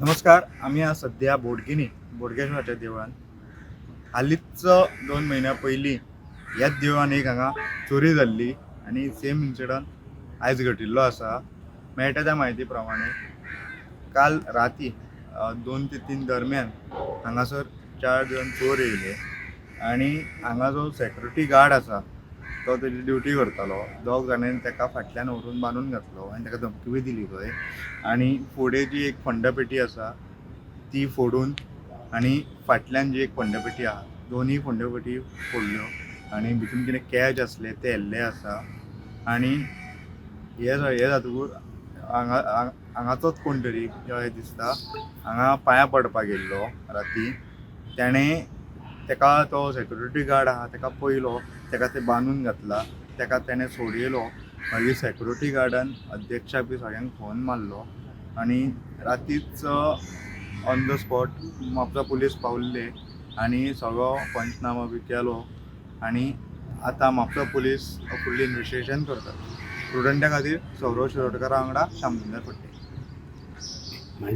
नमस्कार. आमी आज सद्या बोडगिनी बोडगेश्वराच्या देवळान. हालींच 2 म्हयन्या पयलीं ह्याच देवळान एक हांगा चोरी जाल्ली आनी सेम इन्सिडंट आयज घटिल्लो आसा. मेळटा त्या म्हायती प्रमाणे काल राती 2 ते 3 दरम्यान हांगासर 4 जाण चोर येयले आनी हांगा जो सेक्युरिटी गार्ड आसा तो तेजी ड्युटी करतालो. दोग जाणांनी ताका फाटल्यान व्हरून बांदून घातलो आनी ताका धमकी बी दिली खंय. आनी फुडें जी एक फंडपेटी आसा ती फोडून आनी फाटल्यान जी एक फंडपेटी आहा, दोनूय फंडपेटी फोडल्यो आनी भितून कितें कॅश आसले ते येल्ले आसा. आनी हे हे जातकूच हांगा हांगाचोच कोण तरी अशें दिसता हांगा पांयां पडपाक येयल्लो राती. तेणें तेका तो सेक्युरिटी गार्ड आहा तेका पयलो, तेका ते बांदून घातला, तेका तेणें सोडयलो. मागीर सेक्युरिटी गार्डान अध्यक्षाक बी सगळ्यांक फोन मारलो आनी रातीच on the spot Mapusa police पावल्ले आनी सगळो पंचनामो बी केलो आनी आतां म्हापसा पुलीस फुडलें इन्वेस्टिगेशन करतात. प्रुडंटा खातीर सौरव शिरोडकारा वांगडा श्यामसुंदर फडते.